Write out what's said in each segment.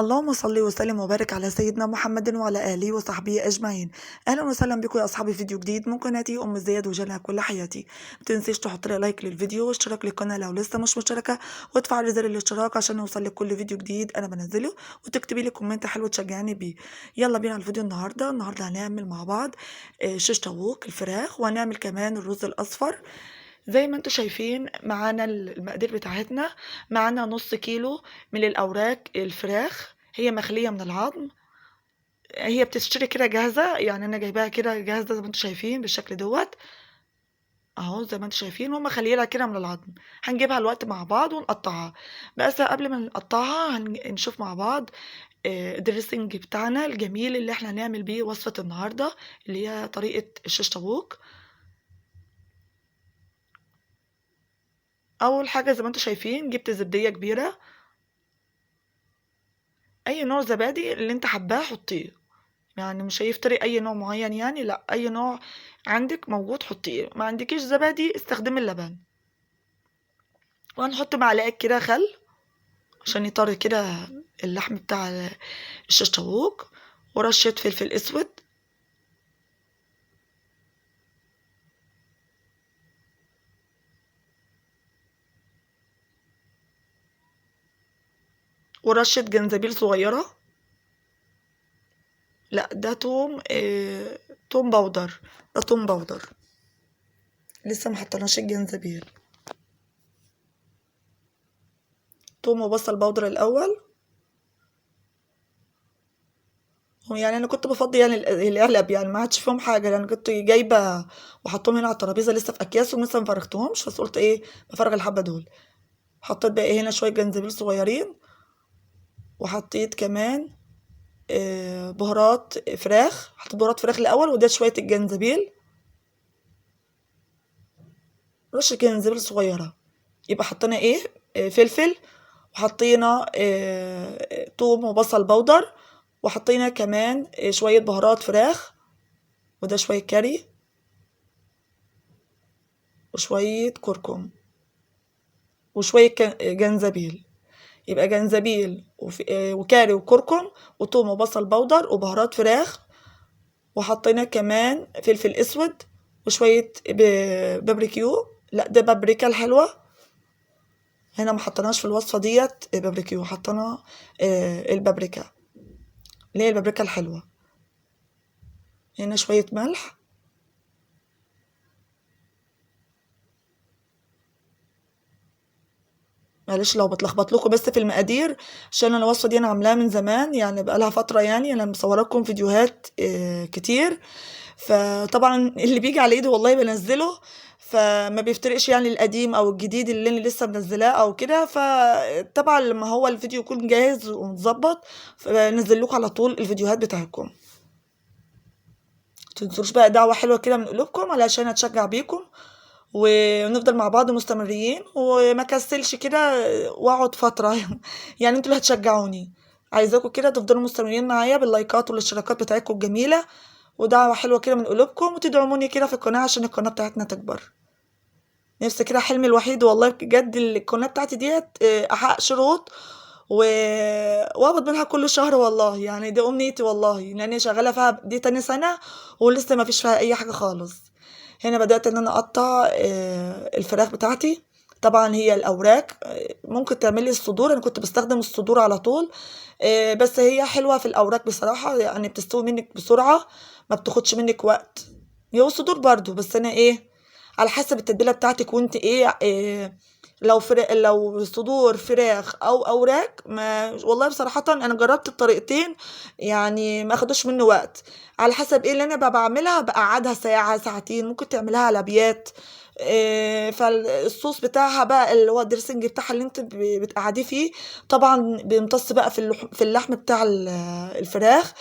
اللهم صل وسلم وبارك على سيدنا محمد وعلى آله وصحبه أجمعين. أهلا وسهلا بكم يا أصحابي في فيديو جديد من قناتي أم زياد وجنى كل حياتي. متنسيش تحط لي like للفيديو واشتراك للقناة لو لسه مش مشتركة، وتفعلي زر الاشتراك عشان يوصل لك كل فيديو جديد أنا بنزله، وتكتبي لي comment حلو تشجعني بيه. يلا بينا على الفيديو النهارده. النهارده هنعمل مع بعض شيش طاووق الفراخ، وهنعمل كمان الرز الأصفر. زي ما انتم شايفين معانا المقادير بتاعتنا. معانا نص كيلو من الاوراق الفراخ، هي مخليه من العظم، هي بتشتري كده جاهزة، يعني انا جايباها كده جاهزة زي ما انتم شايفين بالشكل دوت اهو، زي ما انتم شايفين ومخليلها كده من العظم. هنجيبها الوقت مع بعض ونقطعها. بس قبل ما نقطعها هنشوف مع بعض ال dressing بتاعنا الجميل اللي احنا هنعمل بيه وصفه النهارده، اللي هي طريقه الشيش طاووق. اول حاجة زي ما انتم شايفين جبت زبديه كبيرة، اي نوع زبادي اللي انت حباه حطيه، يعني مش هيفترق اي نوع معين، يعني لا، اي نوع عندك موجود حطيه. ما عندكيش زبادي استخدمي اللبن. وهنحط معلقه كده خل عشان يطري كده اللحم بتاع الشيش طاووق، ورشه فلفل اسود، ورشة جنزبيل صغيرة، لا ده توم، توم powder، ده توم powder لسه ما حطيناش الجنزبيل. توم وبصل powder الاول. يعني انا كنت بفضي يعني العلب، يعني ما عادش فيهم حاجة، لان كنت جايبه وحطهم هنا على الترابيزة لسه في اكياس ولسه ما فرغتهمش، بس قلت ايه بفرغ الحبة دول. حطيت بقى إيه هنا شوية جنزبيل صغيرين، وحطيت كمان بهارات فراخ، حطيت بهارات فراخ الاول، وده شوية الجنزبيل، رشه جنزبيل صغيرة. يبقى حطينا ايه فلفل، وحطينا توم وبصل powder، وحطينا كمان شوية بهارات فراخ، وده شوية كاري، وشوية كركم، وشوية جنزبيل. يبقى جنزبيل وكاري وكركم وتوم وبصل powder وبهارات فراخ، وحطينا كمان فلفل اسود وشوية بابريكيو، لا ده بابريكا الحلوة، هنا ما حطيناش في الوصفة ديت بابريكيو، حطينا البابريكا اللي هي البابريكا الحلوة. هنا شوية ملح، معلش لو بتلخبط لكم بس في المقادير عشان انا الوصفة دي انا عاملاها من زمان، يعني بقالها فترة، يعني انا مصوره لكم فيديوهات كتير، فطبعا اللي بيجي على ايدي والله بنزله، فما بيفترقش يعني القديم او الجديد اللي انا لسه منزلاه او كده. فطبعا لما هو الفيديو يكون جاهز ومتظبط فبنزل لكم على طول الفيديوهات بتاعتكم. متنسوش بقى دعوه حلوة كده من قلوبكم علشان اتشجع بيكم ونفضل مع بعض مستمرين، وما كسلش كده واقعد فترة يعني انتوا اللي هتشجعوني، عايزاكم كده تفضلوا مستمرين معايا باللايكات والاشتراكات بتاعتكم الجميلة، ودعوة حلوة كده من قلوبكم، وتدعموني كده في القناة عشان القناة بتاعتنا تكبر. نفسي كده حلمي الوحيد والله بجد القناة بتاعتي ديت احقق شروط واقبض منها كل شهر والله، يعني دي امنيتي والله، لاني شغالة فيها دي تاني سنة ولسه ما فيش فيها اي حاجة خالص. هنا بدأت ان انا اقطع الفراخ بتاعتي. طبعا هي الاوراق، ممكن تعملي الصدور، انا كنت بستخدم الصدور على طول، بس هي حلوة في الاوراق بصراحة، يعني بتستوي منك بسرعة، ما بتاخدش منك وقت. هي الصدور برضو، بس انا ايه على حسب التتبيلة بتاعتك، وانت ايه لو صدور فراخ او اوراق، ما والله بصراحة انا جربت الطريقتين، يعني ما اخدوش مني وقت، على حسب ايه اللي انا بعملها، بقعدها ساعة ساعتين، ممكن تعملها على بيات. فالصوص بتاعها بقى اللي هو ال dressing بتاعها اللي انت بتقعديه فيه، طبعا بيمتص بقى في اللحم بتاع الفراخ،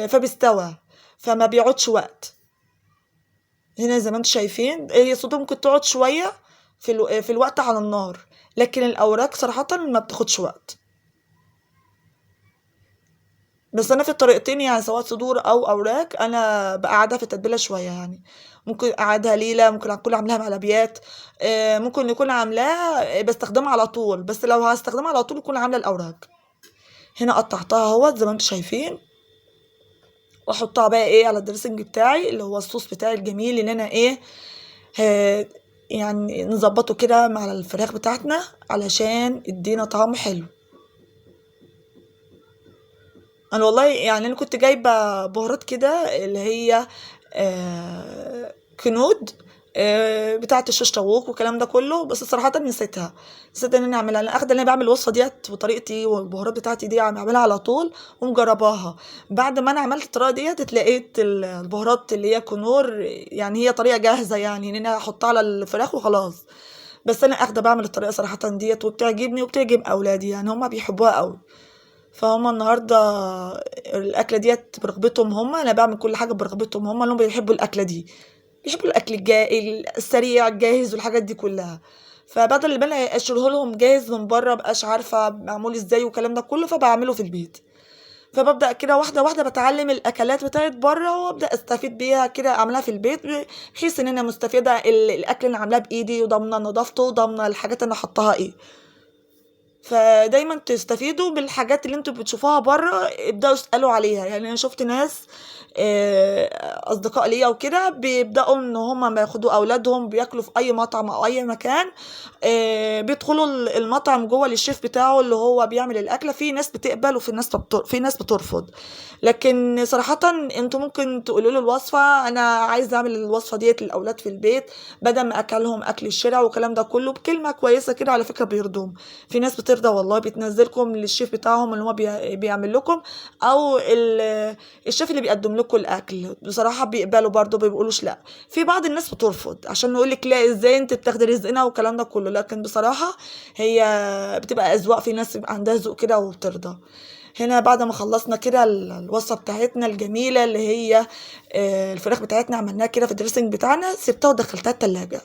فبيستوى، فما بيقعدش وقت. هنا زي ما انتم شايفين هي الصدور ممكن تقعد شوية في الوقت على النار، لكن الاوراق صراحة ما بتاخدش وقت. بس انا في الطريقتين، يعني سواء صدور او اوراق، انا بقعدها في التتبيله شوية، يعني ممكن اقعدها ليلة، ممكن اكون عاملاها مع لبيات، ممكن يكون عاملاها بستخدمها على طول، بس لو هستخدمها على طول يكون عامله الاوراق. هنا قطعتها اهوت زي ما انتم شايفين، واحطها بقى ايه على ال dressing بتاعي اللي هو الصوص بتاعي الجميل اللي انا ايه يعني نظبطه كده مع الفراخ بتاعتنا علشان يدينا طعم حلو. انا والله يعني انا كنت جايبه بهارات كده اللي هي كنود بتاعه الشيش طاووق والكلام ده كله، بس صراحة نسيتها، نسيت ان انا اعملها. انا اخده ان انا بعمل الوصفة ديت وطريقتي والبهارات بتاعتي دي بعملها على طول ومجرباها. بعد ما انا عملت الطريقة ديت اتلاقيت البهارات اللي هي كنور، يعني هي طريقه جاهزة، يعني ان انا احطها على الفراخ وخلاص. بس انا اخده بعمل الطريقة صراحة ديت وبتعجبني وبتعجب اولادي، يعني هما بيحبوها قوي. فهم النهارده الاكلة ديت برغبتهم هم، انا بعمل كل حاجة برغبتهم هم، لانهم بيحبوا الاكلة دي، بيحبوا الاكل السريع الجاهز والحاجات دي كلها. فبدل ما انا اشتريه لهم جاهز من بره مبقاش عارفه معمول ازاي والكلام ده كله، فبعمله في البيت. فببدا كده واحدة واحدة بتعلم الاكلات بتاعت بره وابدا استفيد بيها كده، اعملها في البيت بحيث ان انا مستفيدة الاكل اللي انا عاملاه بايدي وضامنه نظافته وضامنه الحاجات اللي انا حطاها ايه. فدايما تستفيدوا بالحاجات اللي انتوا بتشوفوها بره، ابداوا اسالوا عليها. يعني انا شفت ناس اصدقاء ليا وكده بيبداوا ان هم ما ياخدوا اولادهم بياكلوا في اي مطعم او اي مكان، بيدخلوا المطعم جوه للشيف بتاعه اللي هو بيعمل الاكلة. في ناس بتقبل وفي ناس في ناس بترفض، لكن صراحة انتوا ممكن تقولوا له الوصفة، انا عايز اعمل الوصفة ديت للاولاد في البيت بدل ما اكلهم اكل الشارع والكلام ده كله، بكلمه كويسة كده على فكرة بيرضوهم. في ناس بترضى والله، بتنزلكم للشيف بتاعهم اللي هو بيعمل لكم، او الشيف اللي بيقدم لكم الاكل، بصراحة بيقبلوا برضه، ما بيقولوش لا. في بعض الناس بترفض عشان نقول لك لا ازاي انت بتاخدي رزقنا والكلام ده كله، لكن بصراحة هي بتبقى اذواق، في ناس بيبقى عندها ذوق كده وبترضى. هنا بعد ما خلصنا كده الوصفة بتاعتنا الجميلة اللي هي الفراخ بتاعتنا عملناها كده في ال dressing بتاعنا، سبتها ودخلتها التلاجة،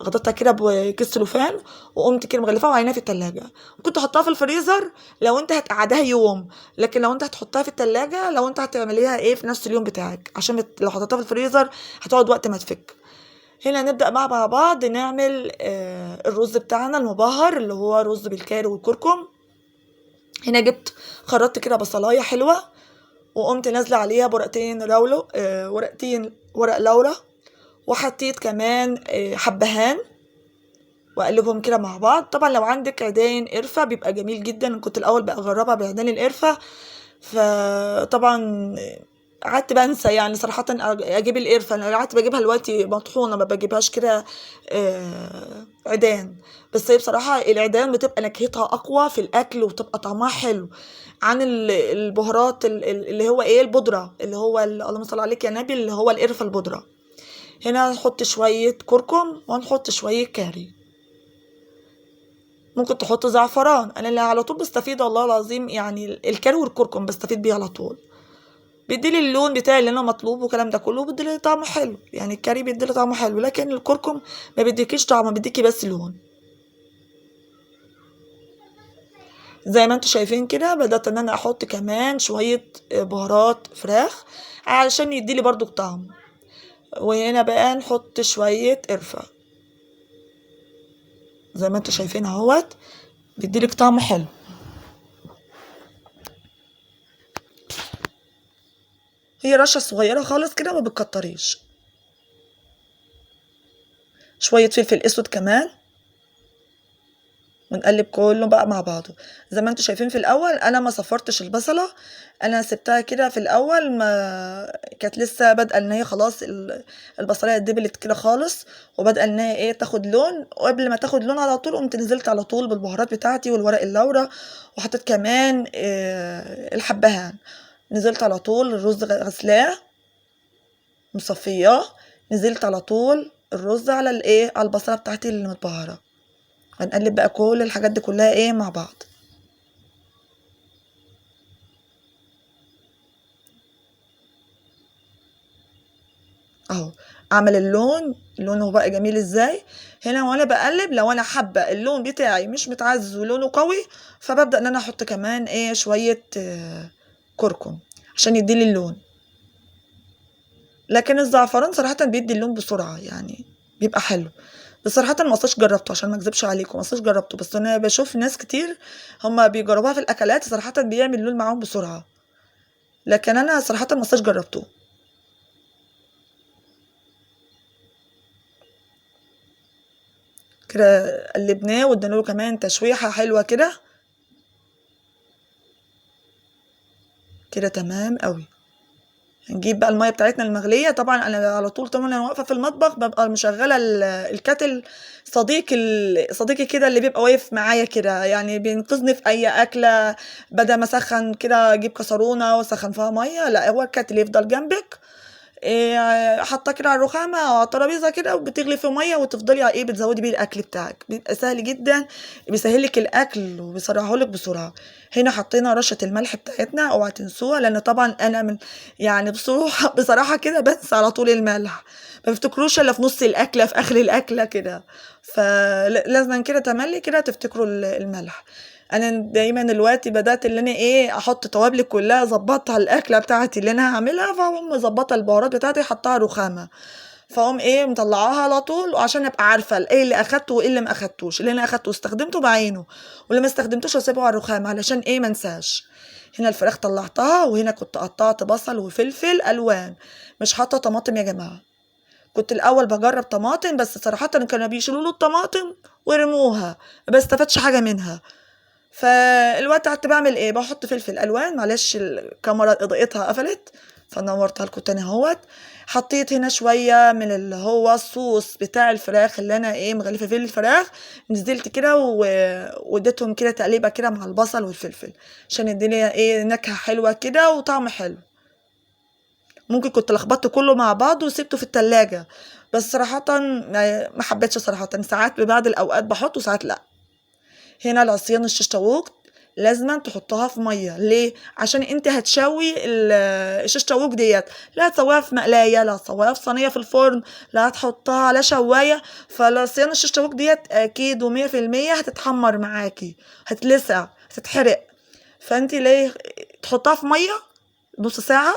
غطيتها كده بكيس سلوفان وقمت كده مغلفاها وعيناها في التلاجة. ممكن تحطها في الفريزر لو انت هتقعدها يوم، لكن لو انت هتحطها في التلاجة لو انت هتعمليها ايه في نفس اليوم بتاعك، عشان لو حطيتها في الفريزر هتقعد وقت ما تفك. هنا نبدأ مع بعض نعمل الرز بتاعنا المبهر اللي هو رز بالكاري والكركم. هنا جبت خرطت كده بصلايه حلوة وقمت نازله عليها بورقتين راولو، ورقتين ورق لورا، وحطيت كمان حبهان، واقلبهم كده مع بعض. طبعا لو عندك عيدان قرفه بيبقى جميل جدا، كنت الاول بجربها بعيدان القرفه، فطبعا قعدت بنسى يعني صراحة اجيب القرفه، انا قعدت بجيبها دلوقتي مطحونه، ما بجيبهاش كده عيدان. بس هي بصراحة العيدان بتبقى نكهتها اقوى في الاكل وبتبقى طعمها حلو عن البهارات اللي هو ايه البودره، اللي هو اللهم صل عليك يا نبي، اللي هو القرفه البودره. هنا هنحط شوية كركم وهنحط شوية كاري، ممكن تحط زعفران. انا اللي على طول بستفيد والله العظيم يعني الكاري والكركم بستفيد بيه على طول، بيديلي اللون بتاعي اللي انا مطلوب والكلام ده كله، وبيديلي طعمه حلو. يعني الكاري بيديلي طعمه حلو، لكن الكركم ما بيديكيش طعم، بيديكي بس لون. زي ما انتم شايفين كده بدأت ان انا احط كمان شوية بهارات فراخ علشان يديلي برضو طعم. وهنا بقى نحط شوية قرفة زي ما انتم شايفين اهوت، بيديلك طعم حلو. هي رشة صغيرة خالص كده، ما بتكتريش. شوية فلفل اسود كمان، ونقلب كله بقى مع بعضه. زي ما انتم شايفين في الاول انا ما صفرتش البصلة، انا سبتها كده في الاول، ما كانت لسه بادئه ان هي خلاص البصلايه دبلت كده خالص، وبادئه ان هي ايه تاخد لون. وقبل ما تاخد لون على طول قمت نزلت على طول بالبهارات بتاعتي والورق اللورا، وحطيت كمان الحبهان. نزلت على طول الرز غسلاه مصفياه، نزلت على طول الرز على الايه على البصله بتاعتي اللي متبهره. هنقلب بقى كل الحاجات دي كلها ايه مع بعض. اهو اعمل اللون، لونه بقى جميل ازاي. هنا وانا بقلب لو انا حابة اللون بتاعي مش متعزز ولونه قوي، فببدا ان انا احط كمان ايه شوية كركم عشان يديلي اللون. لكن الزعفران صراحة بيدي اللون بسرعة، يعني بيبقى حلو. بس صراحة ما اصلاش جربته عشان ما اكذبش عليكم، ما اصلاش جربته، بس انا بشوف ناس كتير هما بيجربوها في الاكلات صراحة بيعمل لون معاهم بسرعة، لكن انا صراحة ما اصلاش جربته. كده قلبناه وادينا له كمان تشويحة حلوة كده كده، تمام قوي. هنجيب بقى المية بتاعتنا المغليه. طبعا انا على طول طول ما انا واقفة في المطبخ ببقى مشغله الكاتل، صديقي كده اللي بيبقى واقف معايا كده، يعني بينقذني في اي اكله. بدل ما اسخن كده اجيب كسرونه واسخن فيها مية، لا هو الكاتل يفضل جنبك، حاطاه كده على الرخامه او على الترابيزة كده، وبتغلي في مية وتفضلي ايه بتزودي بيه الاكل بتاعك، بيبقى سهل جدا، بيسهلك الاكل وبيسرعهولك بسرعة. هنا حطينا رشه الملح بتاعتنا، اوعى تنسوها، لان طبعا انا من يعني بصراحة كده بنسى على طول الملح، ما بفتكروش الا في نص الاكلة في اخر الاكلة كده، فلازم كده تملي كده تفتكروا الملح. انا دايما دلوقتي بدات اللي انا ايه احط توابلي كلها، ظبطها الاكلة بتاعتي اللي انا هعملها، فاقوم مظبطه البهارات بتاعتي حطها رخامه، فاقوم ايه مطلعاها على طول، وعشان ابقى عارفه ايه اللي اخدته وايه اللي ما اخدتوش. اللي انا اخدته استخدمته بعينه، واللي ما استخدمتوش اسيبه على الرخامه علشان ايه ما انساش. هنا الفراخ طلعتها، وهنا كنت قطعت بصل وفلفل الوان، مش حاطه طماطم يا جماعة. كنت الاول بجرب طماطم، بس صراحة كانوا بيشيلوا له الطماطم ويرموها، ما بستفادش حاجة منها. فالوقت قعدت بعمل ايه، بحط فلفل الوان، معلش الكاميرا اضاءتها قفلت فنورتها لكم تاني اهوت. حطيت هنا شوية من اللي هو الصوص بتاع الفراخ اللي انا ايه مغلفه فيه الفراخ، نزلت كده واديتهم كده تقليبه كده مع البصل والفلفل عشان الدنيا ايه نكهة حلوة كده وطعم حلو. ممكن كنت لخبطت كله مع بعض وسبته في التلاجة، بس صراحة ما حبيتش صراحة، ساعات ببعض الاوقات بحط وساعات لا. هنا العصيان الشيش طاووق لازم تحطها في مية، ليه؟ عشان انت هتشوي الشيش طاووق ديت، لا هتسويها في مقلايه، لا هتسويها في صينية في الفرن، لا هتحطها على شوايه. فالعصيان الشيش طاووق ديت اكيد ومية في المية هتتحمر معاكي، هتلسع، هتتحرق. فانت ليه تحطها في مية نص ساعة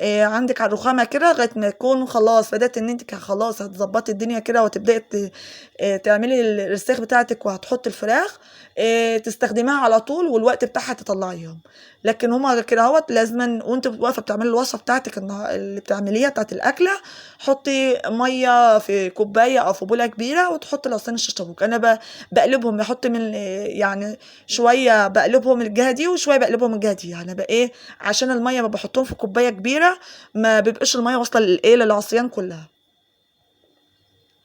عندك على الرخامه كده لغاية ما يكون خلاص بدات ان انت خلاص هتظبطي الدنيا كده، وتبداي تعملي الرسيخ بتاعتك وهتحطي الفراخ، تستخدميها على طول والوقت بتاعها تطلعيهم. لكن هما كده اهوت لازما وانت واقفة بتعملي الوصفة بتاعتك اللي بتعمليها بتاعت الاكلة، حطي مية في كوباية او في بوله كبيرة وتحطي العصيان الشيش طاووق. انا بقلبهم، بحط من يعني شوية بقلبهم الجهة دي وشوية بقلبهم الجهة دي، يعني بقى ايه عشان المية ما بحطهم في كوباية كبيرة ما بيبقاش المية واصله للايه للعصيان كلها.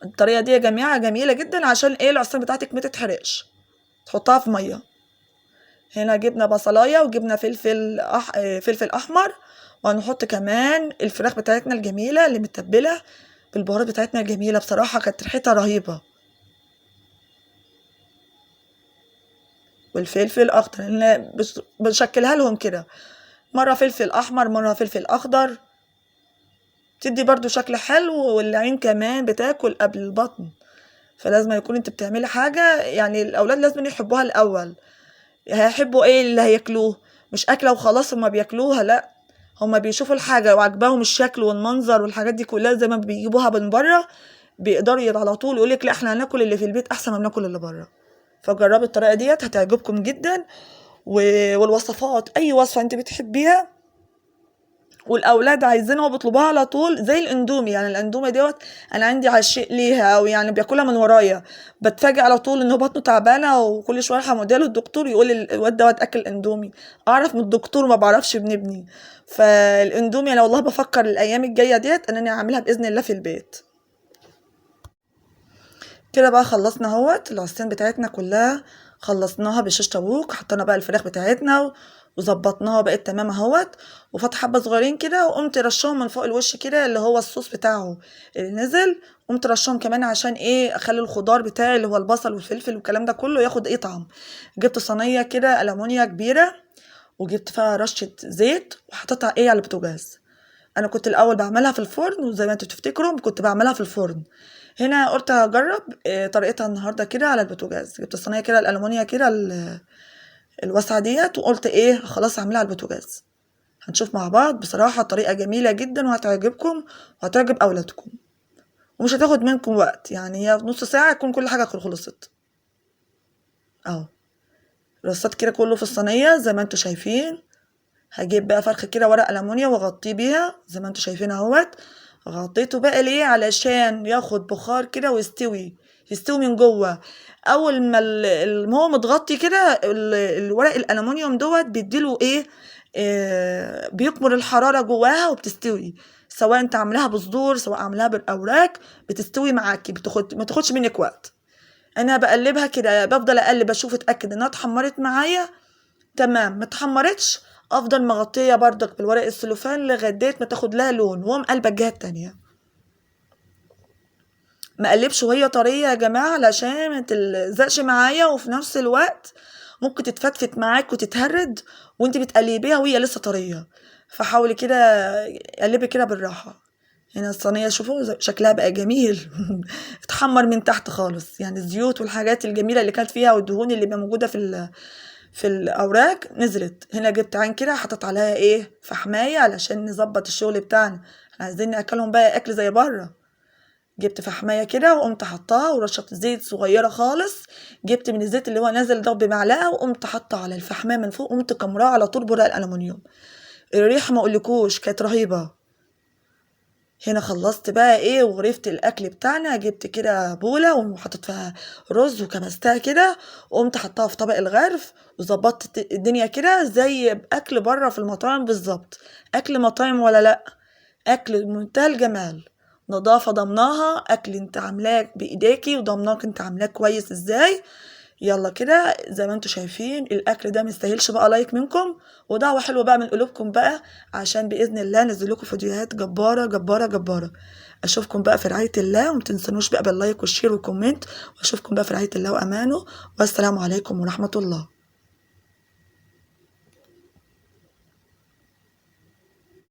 الطريقة دي يا جماعة جميلة جدا عشان ايه العصيان بتاعتك ما تتحرقش، تحطها في مية. هنا جبنا بصلايه وجبنا فلفل احمر، وهنحط كمان الفراخ بتاعتنا الجميلة اللي متبله بالبهارات بتاعتنا الجميلة، بصراحة كانت ريحتها رهيبة. والفلفل الاخضر لان بشكلها لهم كده، مرة فلفل احمر مرة فلفل اخضر، تدي برضو شكل حلو، والعين كمان بتاكل قبل البطن، فلازم يكون انت بتعملي حاجة يعني الاولاد لازم يحبوها الاول. هيحبوا ايه اللي هياكلوه، مش اكله وخلاص هما بياكلوها، لا هما بيشوفوا الحاجة وعجباهم الشكل والمنظر والحاجات دي كلها، زي ما بيجيبوها من بره بيقدروا على طول يقولك لا احنا هناكل اللي في البيت احسن ما بناكل اللي بره. فجربي الطريقة ديت هتعجبكم جدا. والوصفات اي وصفه انت بتحبيها والاولاد عايزينها وبيطلبوها على طول، زي الاندومي. يعني الاندومي دوت انا عندي عشق ليها، او يعني بياكلها من ورايا، بتفاجئ على طول ان هو بطنه تعبانة، وكل شوية اروح موديله الدكتور يقول لي الواد دوت اكل اندومي، اعرف من الدكتور ما بعرفش من ابني. فالاندومي انا والله بفكر الايام الجاية ديت ان انا اعملها باذن الله في البيت. كده بقى خلصنا اهوت العصيان بتاعتنا كلها، خلصناها بالشيش طاووق، حطينا بقى الفراخ بتاعتنا وظبطناها بقت تمام اهوت، وفات حبه صغيرين كده وقمت رشاهم من فوق الوش كده اللي هو الصوص بتاعه اللي نزل، قمت رشاهم كمان عشان ايه اخلي الخضار بتاعي اللي هو البصل والفلفل والكلام ده كله ياخد ايه طعم. جبت صينية كده ألمونيا كبيرة وجبت فيها رشه زيت وحطيتها ايه على البوتاجاز. انا كنت الاول بعملها في الفرن، وزي ما انتوا تفتكروا كنت بعملها في الفرن، هنا قلت هجرب طريقتها النهارده كده على البوتاجاز. جبت الصينية كده الألمونيا كده الواسعة ديت، وقلت ايه خلاص هعملها على البوتاجاز. هنشوف مع بعض، بصراحة طريقه جميلة جدا وهتعجبكم وهتعجب اولادكم. ومش هتاخد منكم وقت، يعني هي نص ساعة يكون كل حاجة خلصت. اهو رصات كده كله في الصينية زي ما انتوا شايفين. هجيب بقى فرخة كده ورق ألمونيا واغطيه بيها زي ما انتوا شايفين اهوت. غطيته بقى ليه؟ علشان ياخد بخار كده ويستوي، يستوي من جوه. اول ما هو متغطي كده الورق الألمونيوم دوت بيديله ايه، بيكمر الحرارة جواها وبتستوي، سواء انت عاملاها بصدور سواء عاملاها بالاوراق بتستوي معاكي، ما تاخدش منك وقت. انا بقلبها كده، بفضل اقلب اشوف اتاكد انها اتحمرت معايا تمام. ما اتحمرتش افضل مغطيه بردك بالورق السلوفان لغاية ما تاخد لها لون، واقوم قلبه الجهة التانية. ما اقلبش وهي طرية يا جماعة علشان ما تلزقش معايا، وفي نفس الوقت ممكن تتفتفت معاك وتتهرد وانت بتقلبيها وهي لسه طرية. فحاولي كده قلبي كده بالراحة. هنا الصينية شوفوا شكلها بقى جميل اتحمر من تحت خالص، يعني الزيوت والحاجات الجميلة اللي كانت فيها والدهون اللي موجودة في الاوراق نزلت. هنا جبت عين كده حطيت عليها ايه، فحمايه علشان نظبط الشغل بتاعنا، احنا عايزين ناكلهم بقى اكل زي بره. جبت فحمايه كده وقمت حطاها، ورشه زيت صغيرة خالص، جبت من الزيت اللي هو نازل ده بمعلقه وقمت حاطه على الفحمايه من فوق، وقمت كمراه على طول بورق الالومنيوم. الريحة ما اقولكوش كانت رهيبة. هنا خلصت بقى ايه وغرفت الاكل بتاعنا. جبت كده بوله وحطيت فيها رز وكبستها كده، وقمت حطاها في طبق الغرف، وظبطت الدنيا كده زي اكل بره في المطاعم بالظبط. اكل مطاعم ولا لا، اكل بمنتهى الجمال، نظافة ضمناها، اكل انت عاملاه بايديكي وضمناك انت عاملاه كويس ازاي. يلا كده زي ما انتوا شايفين الاكل ده مستاهلش بقى like منكم، ودعوة حلوة بقى من قلوبكم بقى، عشان باذن الله انزل لكم فيديوهات جبارة جبارة جبارة. اشوفكم بقى في رعاية الله، وما تنسونوش بقى بال like وال share وال comment. واشوفكم بقى في رعاية الله وامانه، والسلام عليكم ورحمة الله.